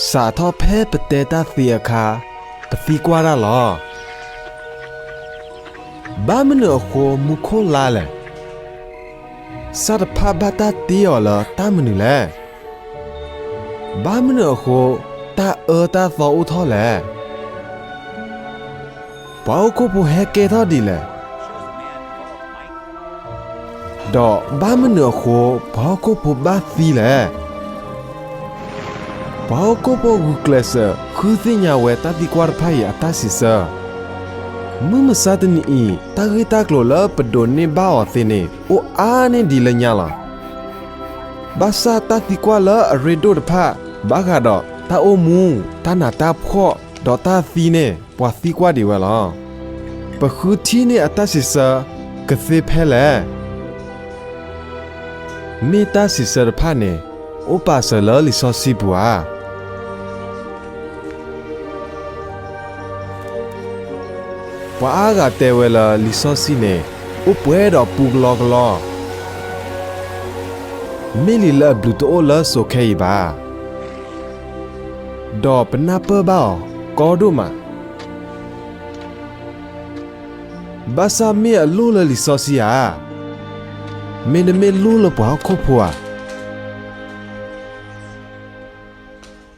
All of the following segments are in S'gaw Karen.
စးထီၣ်ဖဲပတဲတၢ်သ့အခါ, ပသံကွၢ်တၢ်လီၤ. ဘၣ်မနုၤအဃိမူခိၣ်လါလဲၣ်. စၢ်တဖၣ်ဘၣ်တၢ်တ့အီၤလၢတၢ်မနုၤလဲၣ်. ဘၣ်မနုၤအဃိတၢ်အၢတၢ်သီအိၣ်ထီၣ်လဲၣ်. ပှၤဟီၣ်ခိၣ်ဖိဟဲကဲထီၣ်ဒ်လဲၣ်. ဒီးဘၣ်မနုၤအဃိပှၤဟီၣ်ခိၣ်ဖိဘၣ်သံလဲၣ်. ပှၤဟီၣ်ခိၣ်ဖိဂုာ်ကျဲးစၢးဃုသ့ၣ်ညါဝဲတၢ်သံကွၢ်တဖၣ်အံၤအတၢ်စံးဆၢ. မုၢ်မဆါတနံၤအံၤ တၢ်ဂ့ၢ်တၢ်ကျိၤလၢပဒိးန့ၢ်ဘၣ်အီၤသ့န့ၣ် အိၣ်အါန့ၢ်ဒံးလၢညါလီၤ. ဘၣ်ဆၣ်တၢ်သံကွၢ်လၢအရ့ဒိၣ်တဖၣ် ဘၣ်ဃးဒီးတၢ်အိၣ်မူ, တၢ်နးတၢ်ဖှီၣ်, ဒီးတၢ်သံန့ၣ် ပှၤသံကွၢ်ဒံးဝဲလီၤ. ပဃုထံၣ်န့ၢ်အတၢ်စံးဆၢကသ့ဖဲလဲၣ်. မ့ၢ်တၢ်စံးဆၢတဖၣ်န့ၣ် အိၣ်ပာ်စၢၤလၢလံာ်စီဆှံပူၤဧါ. ပှၤအါဂၤတဲဝဲလၢလံာ်စီဆှံန့ၣ် အိၣ်ပှဲၤဒီးပူကလီကလီ, မ့ၢ်လံာ်လၢအဘျုးတအိၣ်လၢစိၤခဲအံၤဘၣ်. ဒီးပနၢ်ပၢၢ်ဘၣ်အီၤကီဒိၣ်မး. ဘၣ်ဆၣ်မ့ၢ်အလိၣ်လၢလံာ်စီဆှံဧါ, မ့တမ့ၢ်လိၣ်လၢပှၤဟီၣ်ခိၣ်ဖိဧါ.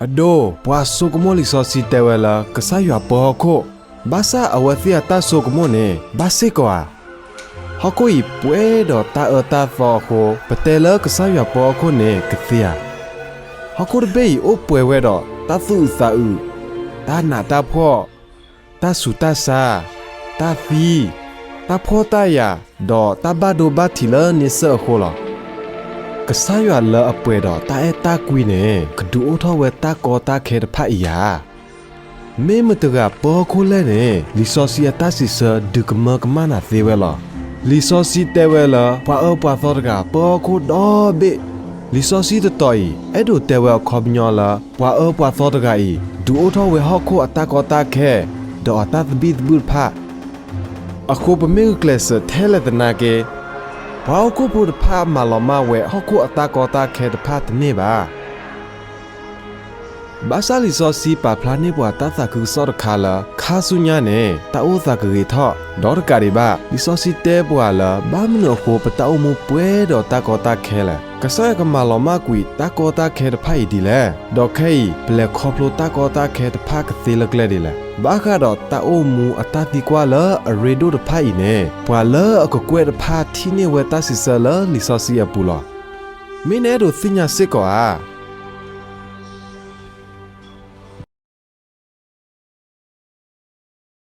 အဒိ, ပှၤဆိကမိၣ်လံာ်စီဆှံတဲဝဲလၢကစၢ်ယွၤပၢဟီၣ်ခိၣ်, ဘၣ်ဆၣ်အဝဲသ့ၣ်အတၢ်ဆိကမိၣ်န့ၣ် ဘၣ်စ့ၢ်ကီးဧါ. ဟီၣ်ခိၣ်အံၤပှဲၤဒီးတၢ်အၢတၢ်သီအဃိ ပတဲလၢကစၢ်ယွၤပၢဟီၣ်ခိၣ်န့ၣ်ကသ့ဧါ. ဟီၣ်ခိၣ်တဘ့ၣ်အံၤအိၣ်ပှဲၤဝဲဒီးတၢ်သူၣ်အုးသးအုး, တၢ်နးတၢ်ဖှီၣ်, တၢ်ဆူးတၢ်ဆါ, တၢ်သံ, တၢ်ဖှီၣ်တၢ်ယာ်, ဒီးတၢ်ဘၣ်ဒိဘၣ်ထံးလၢန့ဆၢၣ်အဃိလီၤ. ကစၢ်ယွၤလၢအပှဲၤဒီးတၢ်အဲၣ်တၢ်ကွံန့ၣ် ကဒုးအိၣ်ထီၣ်ဝဲတၢ်ကီတၢ်ခဲတဖၣ်အံၤဧါ. မ့ၢ်မတဂၤပၢဟီၣ်ခိၣ်လဲၣ်န့ၣ် လံာ်စီဆှံအတၢ်စံးဆၢဒုးကမၢကမၣ်နၤသ့ဝဲလီၤ. လံာ်စီဆှံတဲဝဲလၢ ပှၤအၢပှၤသီတဂၤပၢဟီၣ်ခိၣ်ဒီဘ့ၣ်. လံာ်စီဆှံတတီၤအံၤ အဲၣ်ဒိးတဲဝဲအခီပညီလၢ ပှၤအၢပှၤသီတဂၤအံၤ ဒုးအိၣ်ထီၣ်ဝဲဟီၣ်ခိၣ်အတၢ်ကီတၢ်ခဲ ဒီးအတၢ်သဘံၣ်သဘုၣ်တဖၣ် အဃိပမ့ၢ်ဂုာ်ကျဲးစၢးထဲလဲၣ်သနာ်က့, ပှၤဟီၣ်ခိၣ်ဖိတဖၣ်မၤလီၤမၢ်ဝဲဟီၣ်ခိၣ်အတၢ်ကီတၢ်ခဲတဖၣ်တန့ၢ်ဘၣ်. ဘၣ်ဆၣ်လံာ်စီဆှံပာ်ဖျါန့ၢ်ပှၤတၢ်သးခုကစီၣ်တခါလၢ ခါဆူညါန့ၣ် တၢ်အိၣ်သးကဂ့ၤထီၣ်, ဒီးတကးဒံးဘၣ် လံာ်စီဆှံတဲပှၤလၢ ဘၣ်မနုၤအဃိပတၢ်အိၣ်မူပှဲၤဒီးတၢ်ကီတၢ်ခဲလဲၣ်. ကစၢ်ယွၤကမၤလီၤမၢ်ကွံာ်တၢ်ကီတၢ်ခဲတဖၣ်အံၤဒ်လဲၣ်. ဒီးခဲအံၤ ပလဲၤခီဖျိတၢ်ကီတၢ်ခဲတဖၣ်ကသ့လၢကျဲဒ်လဲၣ်. ဘၣ်ဃးဒီးတၢ်အိၣ်မူအတၢ်သံကွၢ်လၢအရ့ဒိၣ်တဖၣ်အံၤန့ၣ် ပှၤလၢအကကွဲၢ်တဖၣ်ထံၣ်န့ၢ်ဝဲတၢ်စံးဆၢလၢလံာ်စီဆှံအပူၤလီၤ. မ့ၢ်နအဲၣ်ဒိးသ့ၣ်ညါစ့ၢ်ကီးဧါ.